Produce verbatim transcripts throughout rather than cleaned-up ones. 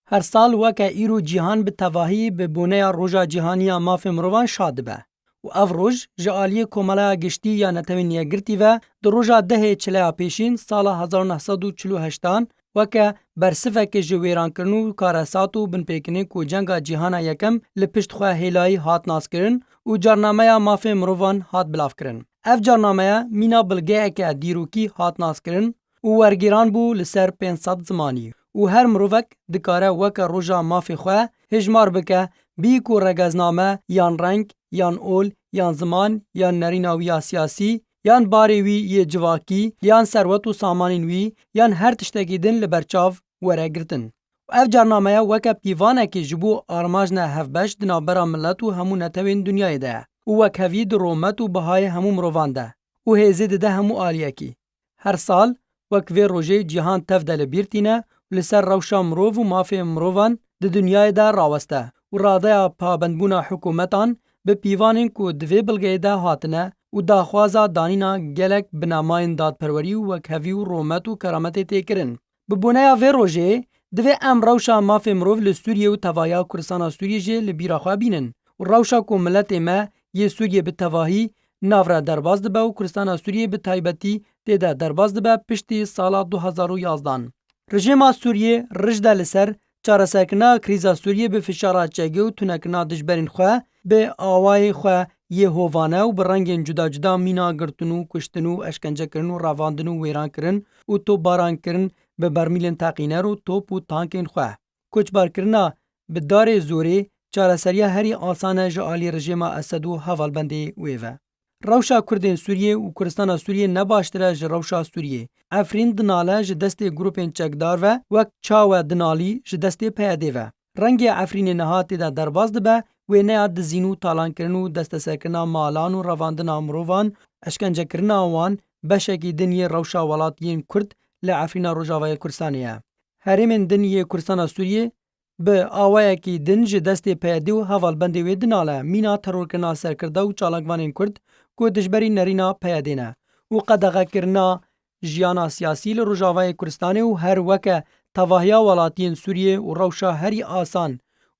Her sal weke îro cîhan bi tevahî bi boneya Roja Cîhanî ya Mafê Mirovan şa dibe û ev roj ji aliyê Komeleya Giştî ya Netewên Yekgirtî ve di roja dehê Çileya Pêşîn sala hezar û neh sed û çil û heştan weke bersiveke ji wêrankirin û karesat û binpêkirinên ku Cenga Cîhana Yekem li pişt xwe hêlayî hat naskirin û carnameya mafê mirovan hat bilavkirin. Ev carnameya mîna bilgeyeke dîrokî hat naskirin û wergêran bû li ser pênc sed zimanî û her mirovek dikare weke roja mafê xwe hêjmar bike, bî ku regezname yan reng, yan ol, yan ziman, yan nerîna wî ya siyasî, yan barê wî yê civakî, yan serwet û samanên wî, yan her tiştekî din li ber çav were girtin. Ev carnameya weke pîvanekê ji bo armajna hevbeş di navbera milet û hemû netewên dinyayê de ye û wekhevî di romet û bihayê hemû mirovan de û hêzê dide hemû aliyekî. Her sal wek vê rojê cîhan tev de li bîr tîne û li ser rewşa mirov û mafê mirovan di dinyayê de raweste û radeya pabendbûna hikûmetan bi pîvanên ku di vê bilgeyê de hatine û daxwaza danîna gelek binemayên dadperwerî û wekhevî û romet û kerametê tê kirin. Bi boneya vê rojê, divê em rewşa mafê mirov li Sûriyê û tevahiya Kurdistana Sûriyê jî li bîra xwe bînin û rewşa ku miletê me yê Sûriyê bi tevahî navre derbas dibe û Kurdistana Sûriyê bi taybetî tê de derbas dibe piştî sala du hezar û yazdan. Rejêma Sûriyê rij de li ser çareserkirina krîza Sûriyê bi fişara çekê û tunekirina dijberên xwe bi awayê xwe yê hovane û bi rengên cuda cuda mîna girtin û kuştin û eşkencekirin û revandin û wêrankirin û topbarankirin bi bermîlên teqîner û top û tankên xwe. Koçbarkirina bi darê zorê çareseriya herî asan e ji alî rejêma Esed û hevalbendê wê ve. Rewşa Kurdên Sûriyê û Kurdistana Sûriyê ne baştir e ji rewşa Sûriyê. Efrîn dinale ji destê grûpên çekdar ve wek çawe dinalî ji destê P Y D'ê ve. Rengê Efrînê niha tê de derbas dibe, wêneya dizîn û talankirin û desteserkirina malan û revandina mirovan, eşkencekirina wan beşekî din yê rewşa welatiyên Kurd li Efrîna Rojavayê Kurdistanê ye. Herêmên din yê Kurdistana Sûriyê bi awayekî din ji destê P Y D û hevalbendê wê dinale mîna terorkirina serkirde û çalakvanên Kurd ku dijberî nerîna P Y D'ê ne û qedexekirina jiyana siyasî li Rojavayê Kurdistanê û her weke tevahiya welatiyên Sûriyê û rewşa herî asan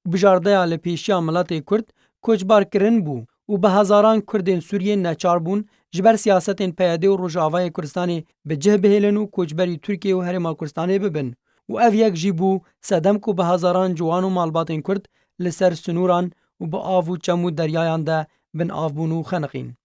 û bijardeya li pêşiya miletê Kurd koçbar kirin bû û bi hezaran Kurdên Sûriyê neçar bûn ji ber siyasetên P Y D û Rojavayê Kurdistanê bi cih bihêlin û koçberî Tirkiye û Herêma Kurdistanê bibin û ev yek jî bû sedem ku bi hezaran ciwan û malbatên Kurd li ser sinûran û bi av û çem û deryayan de bin av bûn û xeniqîn.